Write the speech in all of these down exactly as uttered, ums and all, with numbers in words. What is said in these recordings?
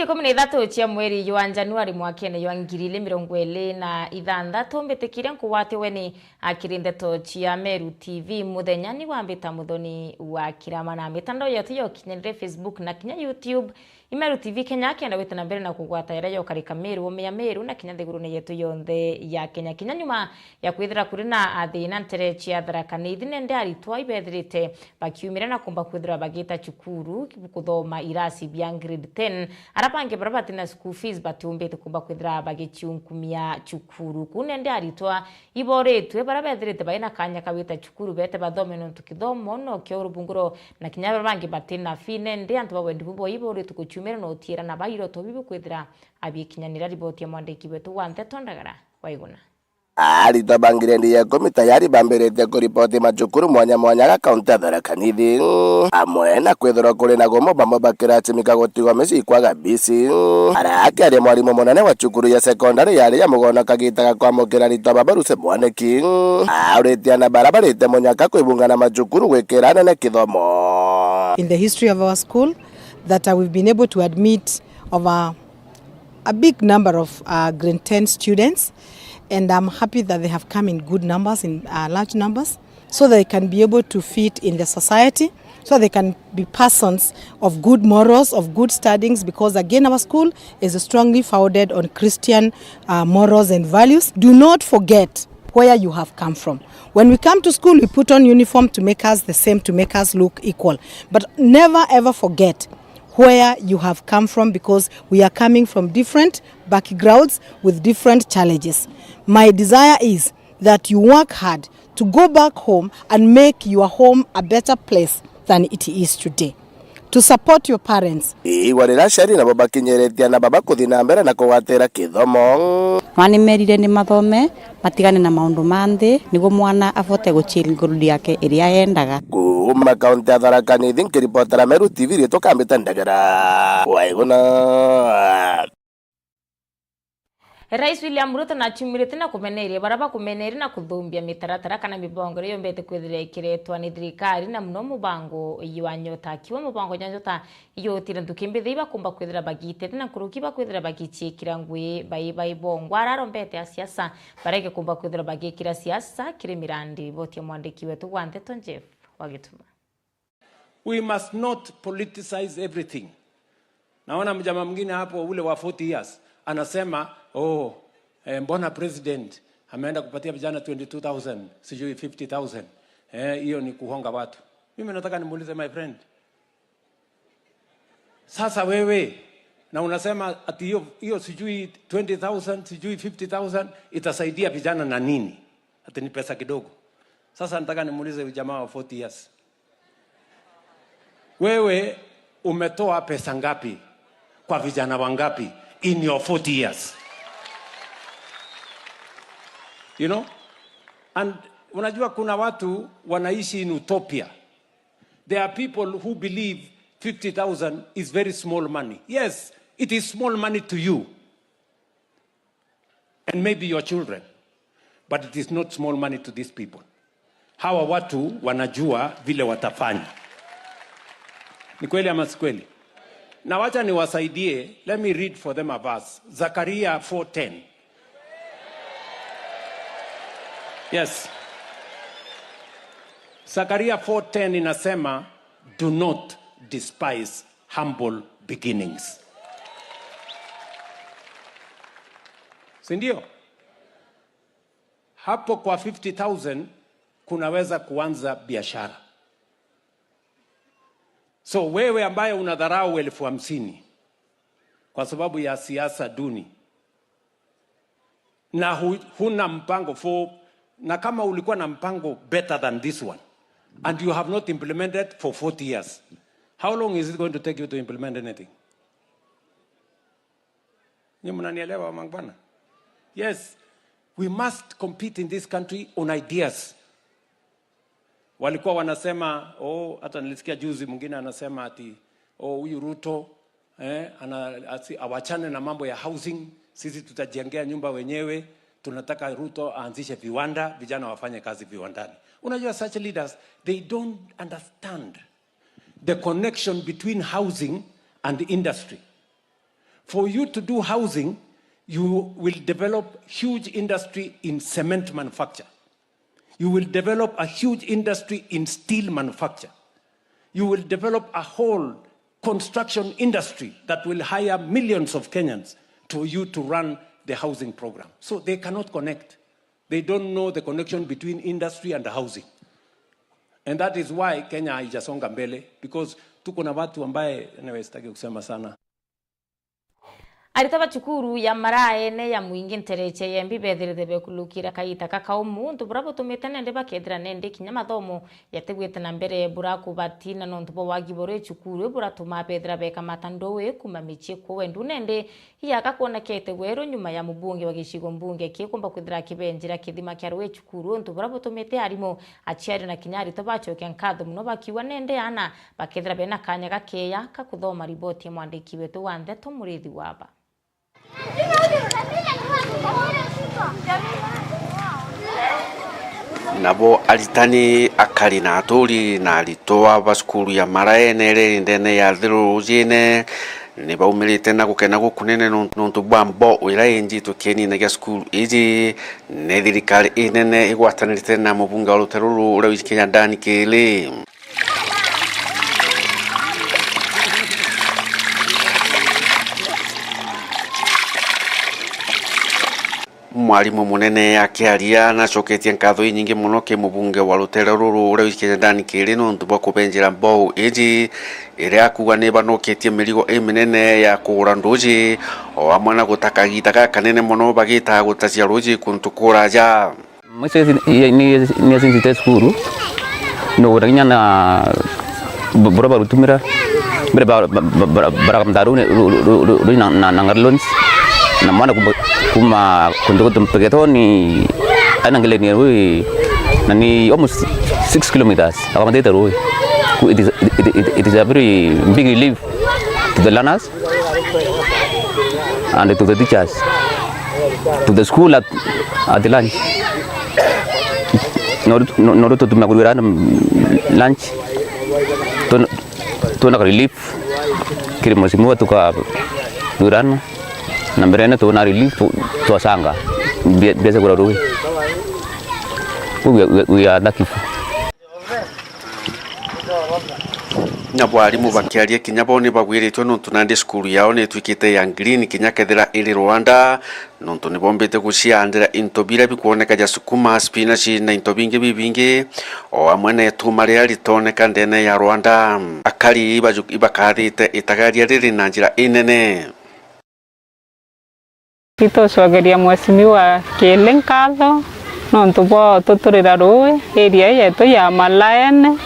Ikumi na ithatu cia mweri jwa Januari mwakene jwa ngiri ili mirongo ili na ithanthatu, mbitikiria nkugwate ugeni akiri ndeto cia Meru T V. Muthenya ni wambita Muthoni wa Kirama na mitandao yetu ya ukinyanire, Facebook na kinya YouTube. Imeru T V Kenya, kenda gwita na mbere na kugwata yaria yokarika Meru, ome ya Meru na kinya nthigurune yetu yonthe ya Kenya. Kinya nyuma ya kwithira kuri na athina ntere cia Tharaka Nithi, nende aritwa ibethirite bakiumira na kumba kwithirwa bagita cukuru kuthoma irasi bia grade ten. Ara bangi bara batina school fees batiumbite kumba kwithira bagiciunkumia cukuru. Kuu nende aritwa iboritwe bara bethirite baina kanya ka gwita cukuru bete bathome, nontu kithomo nokio rubunguro na kinya bara bangi batina fee. Nende antu ba wendi bubo iboritwe guciumira na utiira na bairoto bibu kwithira abikinyanira. Riboti ya mwandiki wetu wa nteto Ndagara Waiguna. Aritwa ba ngirendi ya ikumi tayari bambiritie kuripoti macukuru mwanya mwanya ga kaunti ya Tharaka Nithi, amwe na kwithirwa kuri na gumo bamwe bakiratimika gutigwa micii kwaga bisi. Ara akiaria mwarimu munene wa cukuru ya sekondari yari ya Mugono kagita ga kwamukira aritwa baba Ruse Mwaniki, auritie ana bara barite munyaka kwibunga na macukuru gwikira anene kithomo. In the history of our school, that, uh, we've been able to admit over a big number of, uh, grade ten students, and I'm happy that they have come in good numbers, in, uh, large numbers, so they can be able to fit in the society, so they can be persons of good morals, of good standings, because again, our school is strongly founded on Christian, uh, morals and values. Do not forget where you have come from. When we come to school, we put on uniform to make us the same, to make us look equal. But never ever forget where you have come from, because we are coming from different backgrounds with different challenges. My desire is that you work hard to go back home and make your home a better place than it is today. To support your parents. Igwa riria aciari nabo bakinyiritie ana baba kuthi na mbere na kugwatira kithomo. Nwa nimerire ni mathome, matigane na maundu ma nthi, niguo mwana avote guchill goal yake iria yendaga. Kuuma kaunti ya Tharaka Nithi, nkiripotera Meru T V, riitwa Kambita Ndagara. Waiguna. Rais William Ruto naciumirite na kumeneria bara bakumeneria na kuthumbia mitaratara kana mibongo iria yombete kwithira ikiretwa ni thirikari, na muno mubango uyu wa Nyota. Akiuga mubango jwa Nyota iyotire nthuki mbithi ibakumba kwithira bagitete na nkuruki bakwithira bagiciikira ngui bai bai bongwa. Ararombete asiasa barege kumba kwithira bagikira siasa kiri mirandi. Riboti ya mwandiki wetu wa nteto Jeff Wagituma. We must not politicize everything. Naona mjamaa mwingine hapo, ule wa forty years, anasema, "Oh, eh, mbona president ameenda kupatia vijana twenty two thousand, sijui fifty thousand? Eh, hiyo ni kuhonga watu." Mimi nataka nimuulize, my friend, sasa wewe, na unasema ati hiyo, hiyo sijui twenty thousand, sijui fifty thousand itasaidia vijana na nini? Ati ni pesa kidogo. Sasa nataka nimuulize huyu jamaa wa forty years. Wewe umetoa pesa ngapi kwa vijana wangapi in your forty years? You know? And unajua kuna watu wanaishi in utopia. There are people who believe fifty thousand is very small money. Yes, it is small money to you and maybe your children, but it is not small money to these people. Hawa watu wanajua vile watafanya. Ni kweli ama si kweli? Na wacha niwasaidie, let me read for them a verse. Zakaria four ten. Yes. Zakaria four ten inasema, "Do not despise humble beginnings." Si ndio? Hapo kwa fifty thousand kunaweza kuanza biashara. So wewe ambaye unadharau elfu hamsini kwa sababu ya siasa duni, na hu-, huna mpango for, na kama ulikuwa na mpango better than this one and you have not implemented for forty years, how long is it going to take you to implement anything? Nyi mnanielewa, mangwana? Yes, we must compete in this country on ideas. Walikuwa wanasema, oh, hata nilisikia juzi mwingine anasema ati, oh, huyu Ruto, eh, ana-, asi-, awachane na mambo ya housing, sisi tutajengea nyumba wenyewe. Tunataka Ruto aanzishe viwanda, vijana wafanye kazi viwandani. Unajua, such leaders, they don't understand the connection between housing and industry. For you to do housing, you will develop huge industry in cement manufacture. You will develop a huge industry in steel manufacture. You will develop a whole construction industry that will hire millions of Kenyans to you to run the housing program. So they cannot connect. They don't know the connection between industry and housing. And that is why Kenya haijasonga mbele, because tuko na watu ambaye, anyway, sitaki kusema sana. Aritwa ba cukuru ya Maraene ya Mwingi Ntereche ya Embu beethirite bekulukira kaita kakaumu, untu buria butumite nende bakethira nende kinya mathomo yatigwite na mbere bura kubatina nontu bwa wagi buri cukuru buratuma beethira bekamata ndui kuma micii kuu wendu nende Iyaka kwonekete weru nyuma ya mubunge wa gicigo mbunge kikumba kwithira akibenjera kithima kia rui cukuru, untu buria butumite arimu, aciari na kinya aritwa bacokia nkatho mono bakiuga nende aana bakethira bena kanya gakeya ka kuthoma. Riboti ya mwandiki wetu wa ndeto Muriithi Waba. Nabo aritani, akari na aturi na aritwa ba cukuru ya Maraene iria iri ndene ya Thiru Rujine ni baumirite na gukena gukunene nontu bwa mboo iria injitwe kienine gia cukuru iji ni thirikari inene igwatanirite na mubunge wa rutere ruru uria wiji Kenya Dan Kili. Mwarimu munene akiaria nacoketie nkatho inyingi mono ki mubunge wa rutere ruru uria wiji Kenya Dan Kili nontu bwa kubenjera mbou iji iria akuuga ni banoketie mirigo iminene ya kugura nduji o amwe na guta kagita gakanene mono bagitaga gutacia ruji kuntu kuraja. Mwiso ni, ni, ni acinjite cukuru, nugura kinya na bu-, buria barutumira, mbere ba-, ba-, ba-, bara-, barakamta ruu ni, ru-, ru-, ru-, ruu na, na, na ngari loans, na mwana kuma, kuma kuntu gutu Mpeketoni, aina ngeleni ruu, na ni almost six kilometers, akamatite ruu. It is, it, it, it is a very big relief to the learners and to the teachers, to the school at, at lunch. No, no, no, tutumia kurwira lunch. Tuna, tuna relief kiri mheshimiwa tukawirana na mbere ene tuna relief tu-, twasanga mbia, mbia cia kugura rui. We, we, we are lucky. Na bwarimu bakiaria kinya bo ni bagwiritwe nontu nandi cukuru yao ni itwikite ya green kinya kethira iri Rwanda, nontu ni bombite guciandira into biria bikwoneka ja sukuma, spinach na into bingi bibingi, o amwe na ituma riria ritoneka ndene ya Rwanda. Akari ibaju-, ibakathite itagaria riri na njira inene. Itucokeria Mheshimiwa Kili nkatho nontu bwa ututurira rui area yetu ya Malaene,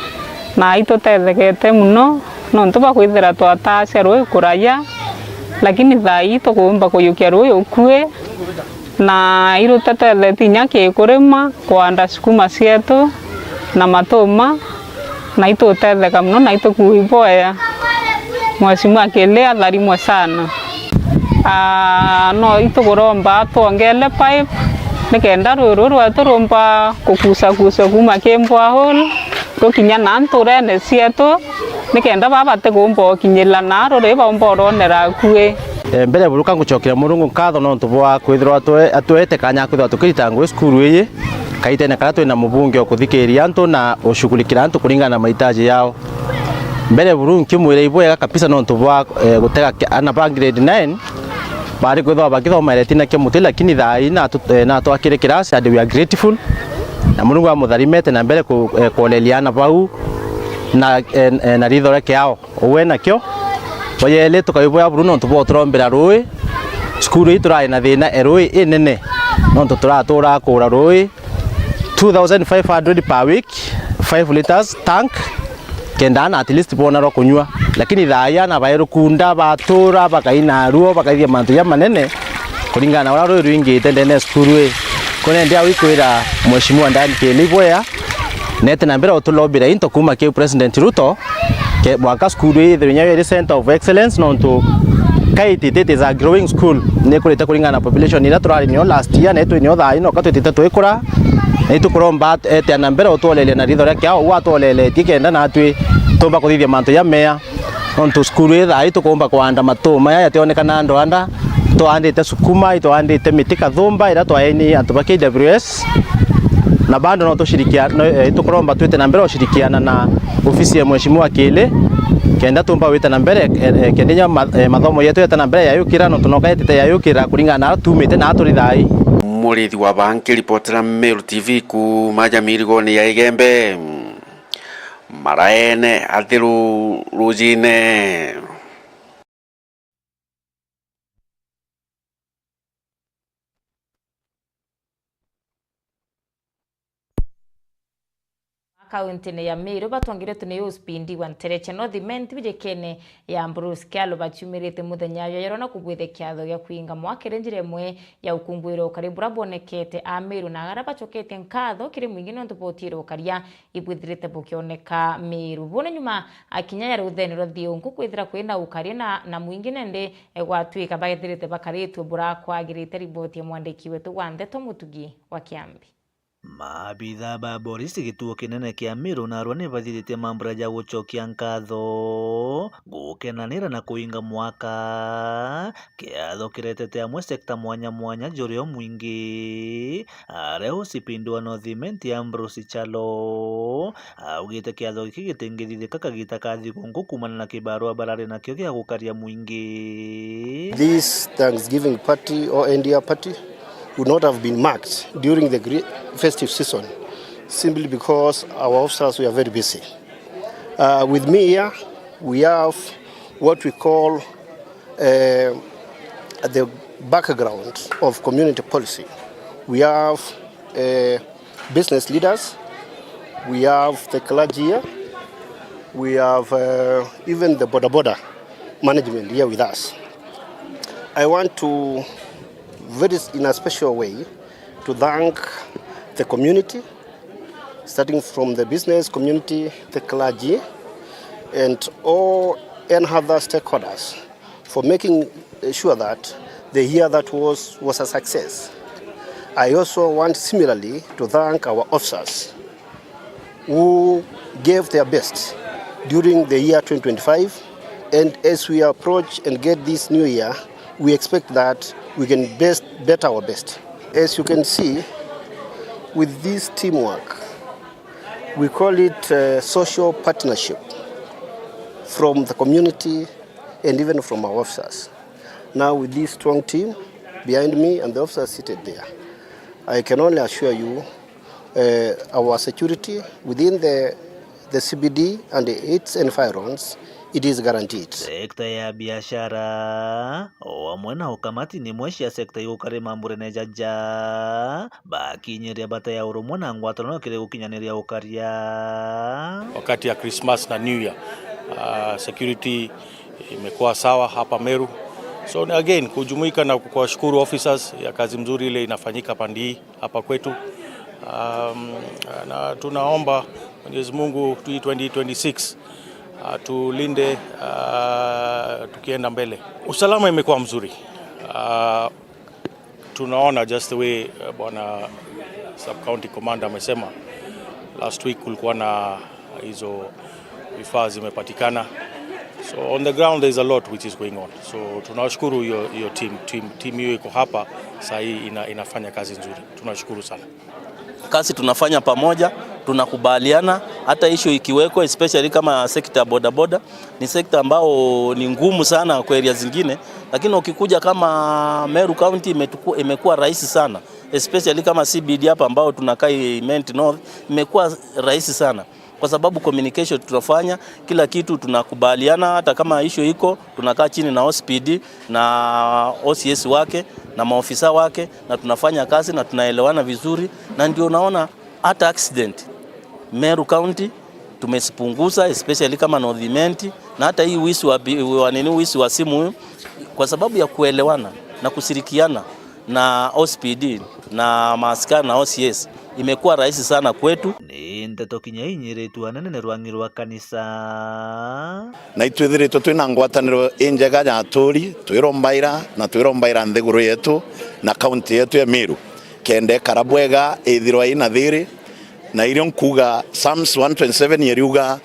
na itutethekete mono nontu bwa kwithira twatacia rui kuraya, lakini thaa ii tukuumba kuyukia rui ukui, na irutetethetie inya ki kurima, kuanda sukuma cietu na matuma. Na itutetheka mono na itukui boya. Mheshimiwa Kili atharimwe sana. Ah, no itukuromba twongele pipe nikenda rui ruru rwetu rumba kukusakusa kuma ki borehole rukinya na nturene cietu nikenda baba batikumba ukinyira na ruri baumba uronera akui. Eh, mbere buruka ngucokeria Murungu nkatho nontu bwa kwithirwa atwe-, atwete kanya kwithirwa tukirita ngugi cukuru iji. Kaitene karia twina mubunge ukuthikiria antu na ushughulikira antu kuringana na mahitaji yao. Mbere buru nkimwira ibwega kabisa nontu bwa, eh, gutega ki-, ana ba grade nine bari kwithwa bakithoma ere tina kia muti, lakini thaa ii natu-, eh, natwakire kirasi and we are grateful. Na Murungu amutharimete na mbere ku-, eh, kuoleria ana bau na, eh, eh, na ritho ria kiao. Uwe nakio, oyele tukaiboya buru nontu bwa uturombera rui. Cukuru ii turai na thina e rui inene, nontu turatura kura rui two thousand five hundred per week, five litres tank, kenda ana at least bona rwa kunyua. Lakini thaa ii ana bairukunda, batura, bakaina ruo, bakaithia mantu ja manene, kuringana na uria rui rwingite ndene ya cukuru ii. Kune ndi au ikwira Mheshimiwa Dan Kili ibwea, nete na mbere utulobira into kuma kiu President Ruto, ke-, bwaka cukuru ii ithirwe inya iri center of excellence, nontu Kaitit, it is a growing school, ni ikurite kuringana na population iria turari nio last year, na itwi nio thaa ino ka twitite twikura, na itukuromba at-, etea na mbere utwoleria na ritho ria kiao, uu atwoleletie kenda natwi tumba kuthithia mantu ja mea. Nontu cukuru ii thaa ii tukumba kuanda matuu maya jationekana ndwanda, twaandite sukuma, itwaandite miti kathumba iria twaeni antu ba K W S, na bado no tushirikia-, no, eh, tukuromba twite na mbere ushirikiana na ofisi ya Mheshimiwa Kili, kenda tumba wite na mbere, eh, eh, kenda inya ma-, eh, mathomo yetu yete na mbere yayukira, nontu noka yetite yayukira kuringana na aria tumite na aria turi thaa ii. Murithi wa Banki, ripotera Meru T V kuuma Jamirigone ya Igembe. Maraene athiru rujine. Kauntine ya Meru, batwangirite ni uspindi wa ntereche North Imenti bijikene ya Bruce Kyalo baciumirite muthenya jwa yero na kubwithia kiatho gia kuinga mwaka iri njira imwe ya ukunguira ukari bura bwonekete a Meru na aria bacoketie nkatho kiri mwingi nontu bwa utiire ukaria ibwithirite bukioneka Meru. Bune nyuma akinya ya ruthene rwa thiunku kwithira kwina ukari na, na mwingi nende gwatwika baethirite bakaritwe bura kwagirite. Riboti ya mwandiki wetu wa ndeto Mutugi wa Kiambi. Maabitha ba borisi gituo kinene kia Meru narua ni bathithitie mambura ja gucokia nkatho, gukenanira na kuinga mwaka, kiatho kiretete amwe sekta mwanya mwanya juri o mwingi, aria uspindi wa North Imenti Ambrose Kyalo augite kiatho giki gitingithithika kagita ka thigunku kumana na kibarua barari nakio gia gukaria mwingi. This Thanksgiving party or end year party would not have been marked during the gre-, festive season simply because our officers were very busy. Uh, with me here, we have what we call, uh, the background of community policy. We have, uh, business leaders, we have the clergy here, we have, uh, even the boda boda management here with us. I want to very, in a special way, to thank the community, starting from the business community, the clergy, and all and other stakeholders for making, uh, sure that the year that was, was a success. I also want similarly to thank our officers who gave their best during the year twenty twenty-five, and as we approach and get this new year, we expect that we can best, better our best. As you can see, with this teamwork, we call it, uh, social partnership from the community and even from our officers. Now, with this strong team behind me and the officers seated there, I can only assure you, uh, our security within the, the C B D and its environs, it is guaranteed. Sekta ya biashara, o amwe na ukamati ni imwe cia sekta igukari mamburene jaja, bakinyiria bata ya urumwe na ngwataniro kiri gukinyaniria ukaria. Wakati ya Christmas na New Year, uh, security imekuwa sawa hapa Meru. So again, kujumuika na kuwashukuru officers ya kazi mzuri ile inafanyika pande hii hapa kwetu. Um, na tunaomba Mwenyezi Mungu hii twenty twenty-six atulinde, uh, tukienda mbele. Usalama imekuwa mzuri. Uh, tunaona just the way, uh, bwana sub county commander amesema, last week kulikuwa na hizo vifaa zimepatikana. So on the ground there is a lot which is going on. So tunawashukuru hiyo, hiyo team, team, team hiyo iko hapa saa hii ina-, inafanya kazi nzuri. Tunashukuru sana. Kazi tunafanya pamoja, tunakubaliana, hata issue ikiwekwa, especially kama sekta ya bodaboda, ni sekta ambao ni ngumu sana kwa area zingine, lakini ukikuja kama Meru County imetuku-, imekuwa rahisi sana, especially kama C B D hapa ambao tunakaa Imenti North, imekuwa rahisi sana. Kwa sababu communication tunafanya, kila kitu tunakubaliana, hata kama issue iko, tunakaa chini na O C P D na O C S wake na maofisa wake, na tunafanya kazi na tunaelewana vizuri, na ndio unaona hata accident Meru County tumezipunguza, especially kama North Imenti, na hata hii wizi wa bi-, wa nini, wizi wa simu huyu, kwa sababu ya kuelewana na kushirikiana na O C P D na maaskari na O C S, imekuwa rahisi sana kwetu. Ni ndeto kinya inyiritue anene ni rwang'i rwa kanisa. Na itwithiritwe twina ngwataniro injega ya aturi, twirombaira na twirombaira nthiguru yetu na kaunti yetu ya Meru, kenda ikara bwega, ithirwa ina thiri. Na irio nkuuga, Psalms one twenty-seven yeriuga,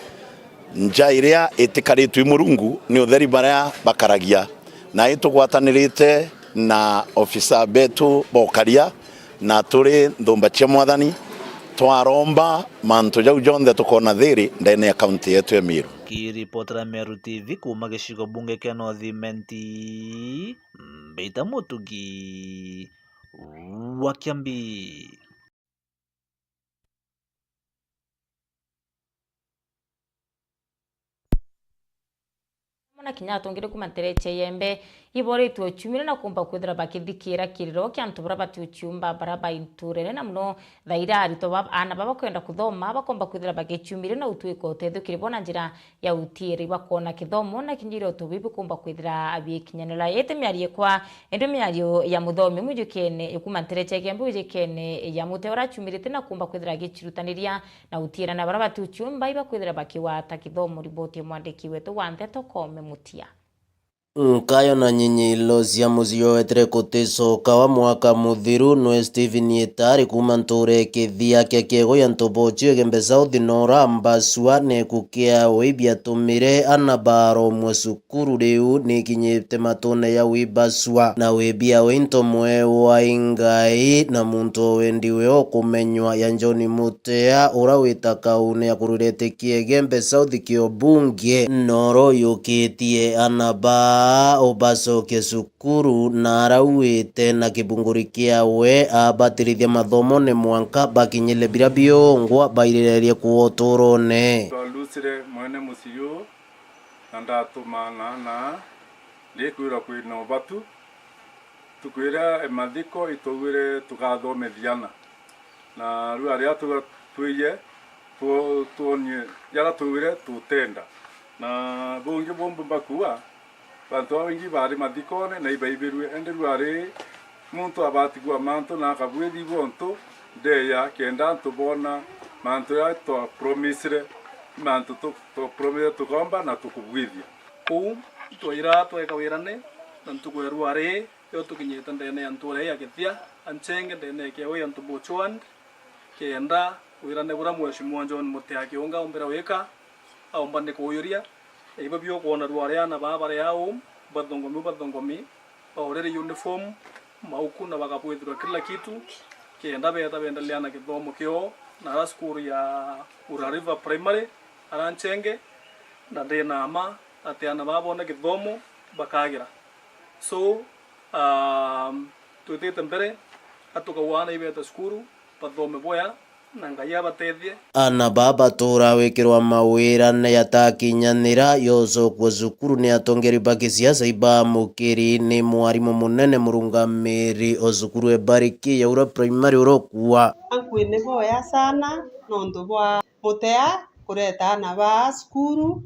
Nja iria itikaritwe i Murungu ni utheri baria bakaragia, na itugwatanirite na ofisa betu ba ukaria, na turi nthumba cia Mwathani, twaromba mantu jau jonthe tukoona thiri ndene ya kaunti yetu ya Meru. Kiripotera Meru T V kuuma gicigo bunge kia North Imenti, Mbita Mutugi wa Kiambi. Mwana kinya atongere kuma ntereche yembe, iboretwe uciumire na kumba kwithira bakithikira kiriro kia antu baria bati uciumba, baria bainturene, na muno thaira aritwa ba, aana baba kwenda kuthoma, bakomba kwithira bagiciumire na utwika utethio kiri bo na njira ya utiiri bakoona kithomo na kinya iroto biu bikumba kwithira biikinyanira. Iti miario ikwa, indi miario ya muthomi umwe ujikene, ikuma ntereche kia mbi ujikene ya mute uria aciumirite na kumba kwithira agicirutaniria na utiirana baria bati uciumba iba kwithira bakigwata kithomo. Riboti ya mwandiki wetu wa nteto Kome Mutia. Nkayo na nyinyilo cia mucii wetere kuticoka wa mwaka muthiru nwe Stephen Itari kuuma ntuura ya Kithia kia Kiego ya Ntobochu Igembe South nora mbacua neku kiawe ibiatumire ana baromwe cukuru riu nikinyite matune ya wibacua na wibiawe into mwe wa ingai na muntu o wendiwe o kumenywa ya John Mutea ura wita kaune ya kururete Kiege Igembe South kio bunge noro yukitie ana baa ubacoke cukuru. Kuru na arauite na kibunguri kiawe abatirithia mathomone mwanka bakinyire biria biongwa bairirerie kuwa uturone. Twarucire mwene mucii uu na ndatumana na ndikwirwa kwina ubatu. Tukwire mathiko itwaugire tugathomithia ana. Na riu aria tuga twiye, two-, twonie jaria twigwire tutenda. Na bungi bumbu mbakuwa, bantu babaingi bari mathikone na ibaibirue, indi riu ari muntu abatigua mantu na akabwithigua untu ndeya, kenda antu boona mantu jaria twapromisire, mantu tu-, twapromisire tukomba na tukubwithia. Kou itwaira tweka wirane na ntuku ya riu ari, yo tukinyite ndene ya ntuura ii ya Kithia, Anchenge, ndene ya Kiawe ya Ntobochu ward, kenda wirane buria Mheshimiwa John Mutea Kiunga aumbire wika, aumba ni kuujuria, na ibo biukwona riu ari ana baa bari au, bathongomi, bathongomi, baurire uniform, mauku na bakabwithirwa kila kitu, kenda beeta beendelea na githomo kioo, na ara cukuru ya Ura River Primary, ara Nchenge, na ndina mma ati ana baa boona githomo bakagira. So, um, twitite mbere, atukauga ana ibeete cukuru, bathome bwea, na Ngai abatethie. Ana baa batuura gwikirwa mawirane jatakinyanira, yocokua cukuru ni atongeri ba kisiasa ibaamukiri ni mwarimu munene murungamiri o cukuru e Bariki ya Ura Primary urokua. Ankui ni boya sana nontu bwa Mutea kureta ana baa cukuru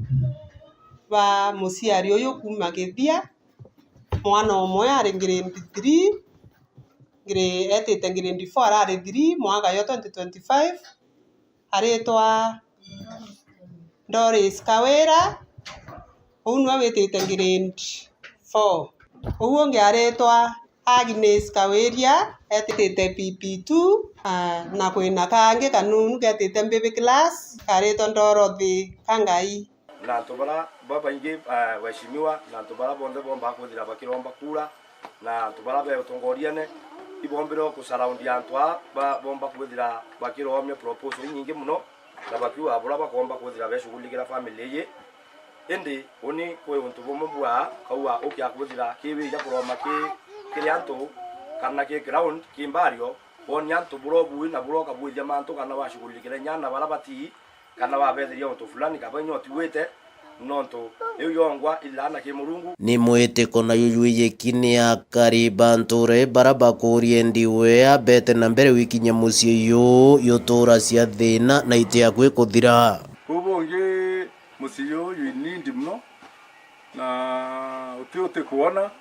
ba muciari uyu kuuma Kithia. Mwana umwe ari grade three, gra-, etite grade four arari three mwaka yo twenty twenty-five, aritwa Doris Kawira, uu niwe witite grade four. Uu ungi aritwa Agnes Kawiria, etite P P two, ah, na kwina kangi kanunu ketite mbibi class, karitwa Dorothy Kangai. Na antu bara babaingi, eh, waheshimiwa, na antu bara bonthe boombaga kwithira bakiromba kura, na antu bara be utongoriane, ibombire o kusurroundia antu aa ba-, boomba kwithira bakiromia proposal inyingi mono, na bakiuga bura bakoomba kwithira becughulikira family iyi. Indi uni kwi untu bumwe bua kauga ukia kwithira ki wija kuroma ki, kiri antu, kana ki ground, ki mbario, wonia antu bura ubui na bura ukabwithia mantu, kana wacughulikire nyana bara batii, kana wabeetheria untu fulani kaba inya utiwite, nontu iu yongwa ilaana ki Murungu. Ni mwitiko na yuyuyiki ni akari ba ntuura ii bara bakuurie ndiwe abete na mbere wikinya mucii yu yutuura cia thiina na iti akui kuthira. Kuu bungi mucii yu yu inindi mono, na uti uti kwona,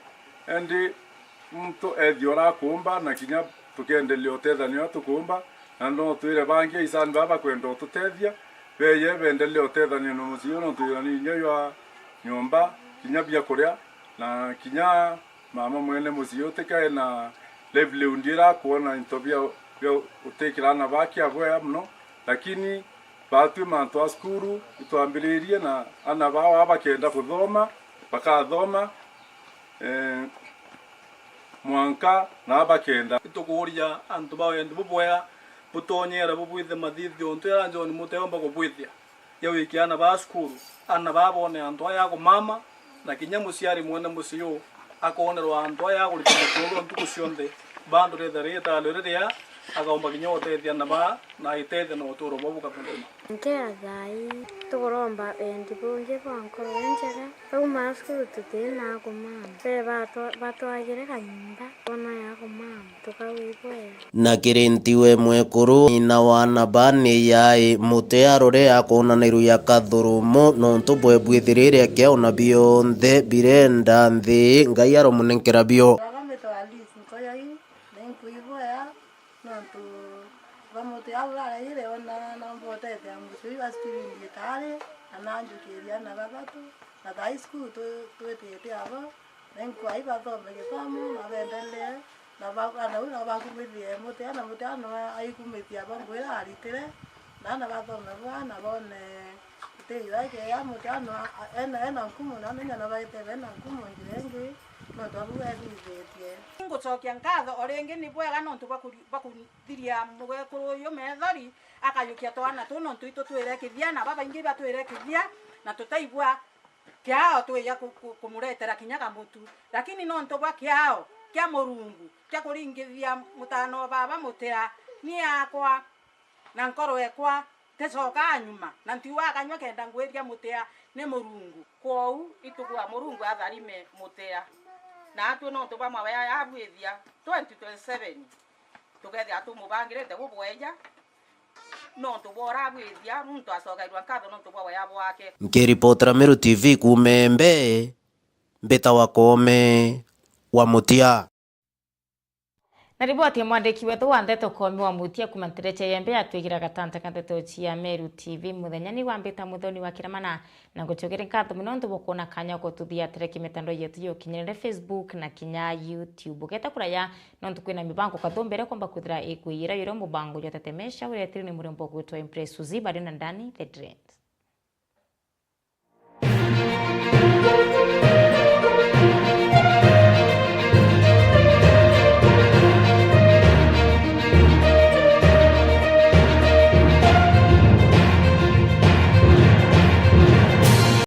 indi muntu ethia ura akuumba, na kinya tukendelea utethania uria tukuumba, na no twire bangi aisani baba bakwenda ututethia, beye bendelea utethania na mucii uyu, nontu wira ni inya jwa nyomba, kinya bia kuria, na kinya mama mwene mucii utikae na livelihood ira akuona into bia, bia utikira ana bake abwea mono, lakini Batwi mantu a cukuru itwambiririe na ana bao aba bakenda kuthoma, bakathoma, eh, mwanka na bakenda. Itukuuria antu ba wendi bubwega butonyere bubwithie mathithio untu jaria John Mutea omba kubwithia. Ja wikia ana ba cukuru, ana ba bone antu aya akumama, na kinya muciari mwene mucii uu akonerwa antu aya akurita mutuuro ntuku cionthe, bado ritha riitalo riria akaumba kinya gutethia ana ba na aitethia na utuuro bwao bukathuguma. Nkea thai, tukuromba wendi bungi bwa nkoro injega. Twauma cukuru tutina akumama. Be batwa-, batwagire kanyomba, bona ya kumama, tukawibwea. Na kiri ntiwe mwekuru, nyina wa ana ba ni yai Mutea ruria akonanirua kathurumo, nontu bwe bwithirire akiaona bionthe birenda nthi, Ngai aromunenkera bio. Twagamite wa Alice Nkoyoi, ni nkwibwea, nontu ba Mutea au araire ona nomba utethia mucii wa Steven Gitari, na nanjukiria ana bathatu, na thaa ii cukuru twi-, twitite abo. Nenkwai bathome githomo na baendelee, na ba-, ana bau nabo bakumithie Mutea, na Mutea no aikumithia aba ngwira aritire, na ana bathome bwa, na bone itio ikiega. Mutea no a-, ena, ena nkumu, na nenya no baite bena nkumu njira ingi, nontu abu ethithitie. Ngucokia nkatho o ringi, ni bwega nontu bwa kuri-, bwa kuthiria mwekuru uyu methori, akayukia twana tuu, nontu itu twire kithia, na babaingi batwire kithia, na tutaigua kiao twija ku-, ku-, kumuretera kinya kamutu. Lakini nontu bwa kiao kia Murungu kia kuringithia mutano wa baba Mutea, ni akwa na nkoro ekwa ticokaa nyuma, na ntiuga akanyua kenda ngwiria Mutea ni Murungu. Kwou itugua Murungu atharime Mutea, na atwi nontu bwa mawea yabwithia twenty twenty-seven, tukethia tumubangirite bubweja, nontu bwa urabwithia, muntu acokairua nkatho nontu bwa wea bwake. Nkiripotera Meru T V kuuma Embe, mbitawa Koome wa Mutia. Na riboti ya mwandiki wetu wa ndeto Koome wa Mutia kuuma ntereche ya Embe yatwigira gatanta ka ndeto cia Meru T V. Muthenya ni wa mbita Muthoni wa Kiramana, na ngucokeria nkatho mono nontu bwa kwona kanya gututhiatira ki mitandao yetu ya ukinyaniria, Facebook na kinya YouTube. Ugeta kuraya nontu kwina mibango kathumbire kwamba kwithira ikwiyira yuria mubango jwa Tetemesha uretiri ni murembo gwitwa Empress Suzy bari na Ndani the Drain.